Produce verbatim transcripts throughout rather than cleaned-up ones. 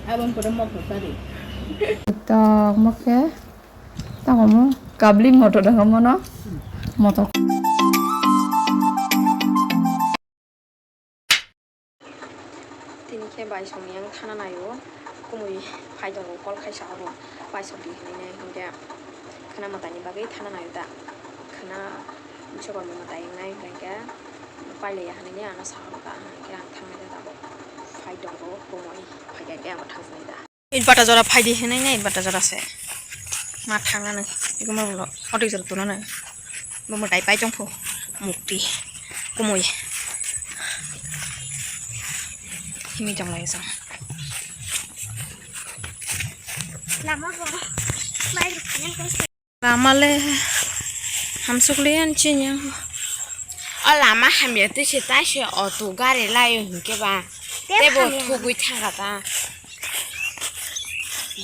Abang pada mau kari. Tong mo khe, tong mo kabli motor dong mo no, motor. Tini khe bai song yang thana naio, kumui phai tongo, call khaisa abo bai song di hinwi nai hinkhe khwna mwtaini bagwi thana naio da, khwna bwswk rokni mwtai wngnai hinkhe pailaiya hinwi ano saharokha, hinkhe ang thangnai da tabuk phai tongo, kumui phai khe ang thangsinai da. Eit bata jora phaidi hinwi nai, eit bata jora se. Ma thangnani, eko ma bolo, auto jora tunanai. Bo mwtai pai tongphu, mukti, kumui. Himwi tonglai jang. Lama bo, mai rukhanan khe. Lama le hamsuk le yan chini yang. O lama hamya twi se tai se auto gari laio hinkhe ba. Tebo thugwi thangkha ta.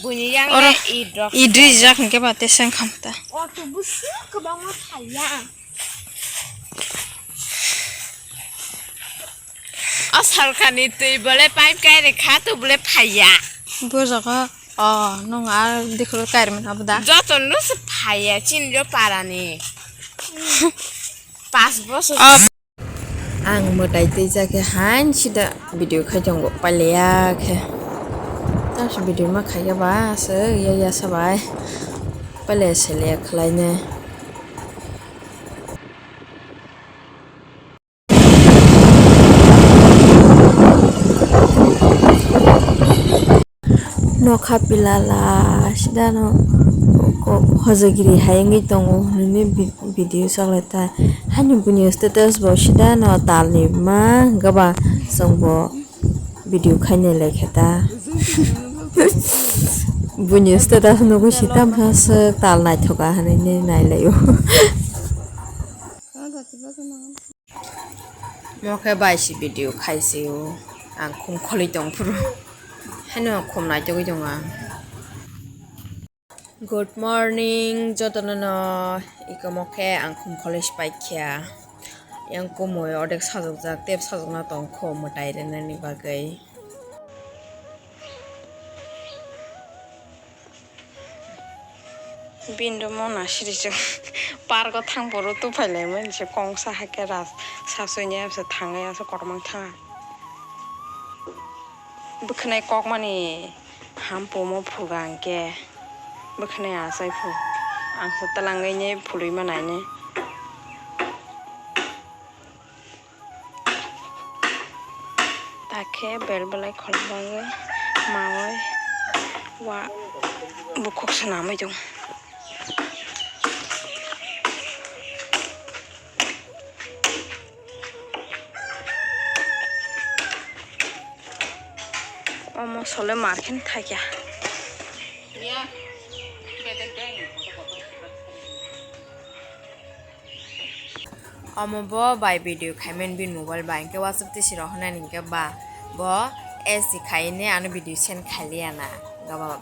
Buini yang oro le idrok idri jak hinkhe ba te seng kham ta. Auto busu kwbangma thaiya. O salkani twi bole pipe kai rikha, to bole phaiya. Bo jaga, o, nwng ar dikholo kairmani abo da? Joto no se phaiya, chini jo parani. Pas bosor. O. Ang mwtai twi ja khe hain sida video khai tongo, pailaiya khe. Tamsi video ma khaiya ba, aswk ya ya sabai. Pailaiya sele khlainai. Nokha pilala sidano hojagiri hai wngwi tongo hinwi video chalaita. Haini buini status bo sidano talni ma hwnkhe ba chwngbo video khainai laikha ta. Buini status nugwi se tamsa swk tal naithoka hinwi nailaio. Mo khe bai si video khai se o, ang khum kholi tong phuru. Haino khum naitugwi tongo ang. Good morning jotono no, ikomo khe ang khum kholi si paikha. Yang kumui odek sajokjak, tep sajokna tongkho mwtai rwnani bagwi. Bini do mona siri chwng park o thang phuru tuphai lai mani se kongsa hakhe ras sasui ni asa thangwi asa kotorma thang. Bwkhwnai kokmani hampumo phuga hwnkhe bwkhwnai achai phu ang se twlangwi phului manai ni. Takhe bel belai kholobagwi mawi wa bukhuk swnamwi tongo. Omo sole mar khe thaikha. Omo bo bai video khaimani bini mobile bai, hinkhe WhatsApp twi sirok hwnani hinkhe ba bo S D khaine ano video send khailiya na, hinkhe ba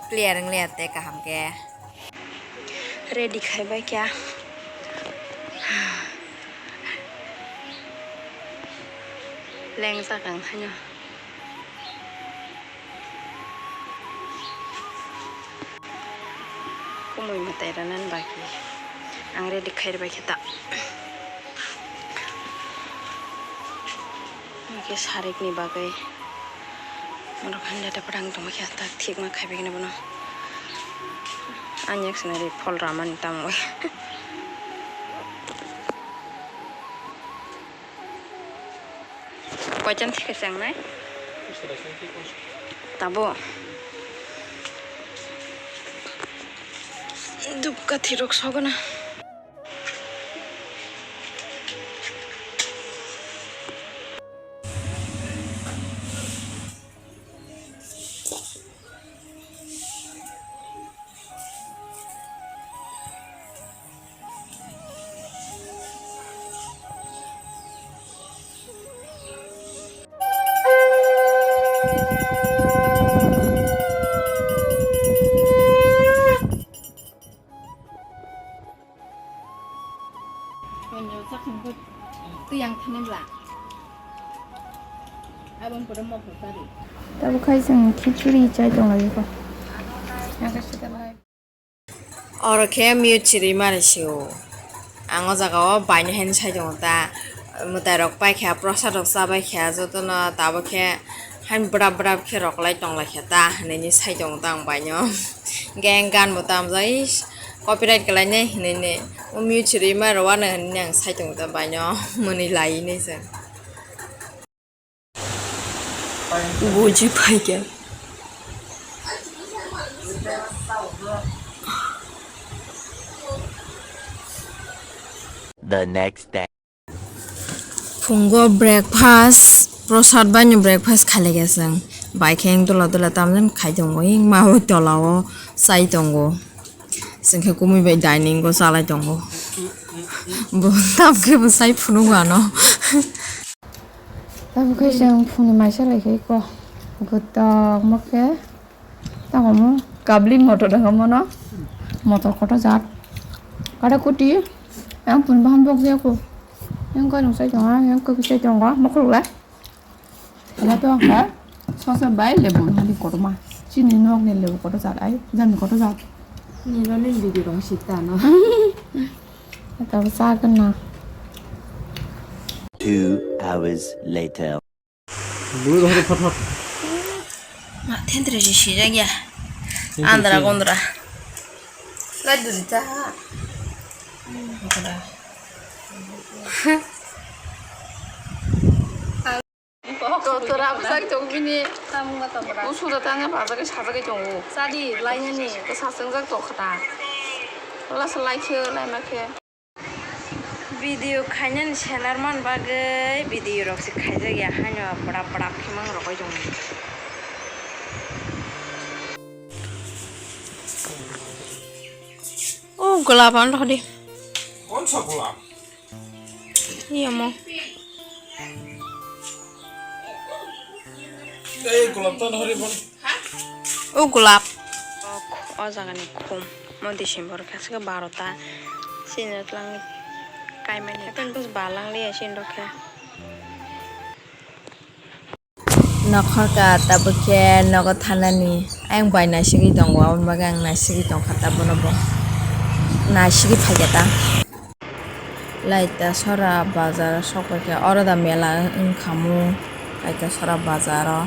clear wnglaia tei kaham khe. Ready khaibai kha. Lengjak ang haino. Kumui mwtai rwnani bagwi ang ready khairwbai khe ta. Hwnkhe sarikni bagwi norok hwnda da phrang tongma khe ta thikma khaibai kheno bono. Ani yaksana ri phol ramani tamo. Koicham thik khe changnai? Tabo. Dupkathi rok sogana. Twi ang thani bla. Tabuk khai chwng khichuri chai tonglaio. Oro khe mute chirwi mani sio. Ang o jaga o baino haino sai tongo ta. Mwtai rok paikha, prosad rok chabaikha jotono, tabuk khe haino bwrap bwrap khe roklai tonglaikha ta hinwi sai tongo ta ang baino. Hwnkhe ang gan bo tamjai copyright kwlainai hinwi o mute chirwi ma rwano hinwi ang sai tongo ta baino mwnwi laiwi se. Buji phaikha. The next day. Phungo breakfast, prosad baino breakfast khailaiga chwng. Bai khe ang dola dola tamjani khai tongo, ang ma bai tola o chai tongo. Chwng khe kumui bai dining o chalai tongo. Bo tam khe bo chai phunuk ano. Tabuk khe chwng phungni mai salai khe eko. Gotok mo khe. Tabuk mo kabli motor dagamo no. Motor kotor jat. Kada kuti. Yang pun bahan bok jaya ko. Yang koi nung sai tonga, yang koi sai tonga, mokhol lai. Ela to ha. Sosa bai lebu hani kotor ma. Chini nok ni lebu kotor jat ai. Jami kotor jat. Ni lo ni video rong sita no. Tabuk sa kana. Two hours later. Bui rohor phathar. Ma thentre si sijak ya. Thentre si. Andra gondra. Lai duri ta ha. Gondra. To tora bwsai tong bini. Usuda tanya bajak sajak tongo. Sadi lainani. Saseng jak tong khata. Lasa lai khe lai ma khe. Video khainani senar man bagwi video rok se khaijak ya, haino bwrap bwrap khe mang rogwi tongo. O golap ano rw di. Konsa golap? Iya mo. Ei golap to rw di bon. O golap. O jaga ni khum. Mo December khe aswk barota. Sini tlang kaimani. Happen bus balang liya sini rok khe. Nokhorka tabuk khe nogo thanani. Ayang bai naisigwi tongo, aboni bagwi ang naisigwi tongkha ta bono bo. Naisigwi phaikha ta. Laita sora bazar sokphaikha, oro da mela wngkhamu, laita sora bazaro.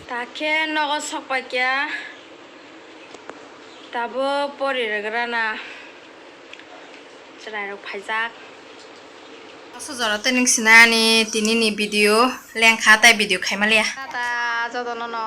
Takhe nogo sokpaikha, tabuk poriregrana chwrairok phaijak. Aswk jora tei nwng sinani tinini video lengkha tei video khaimaliya. Tata jotono no.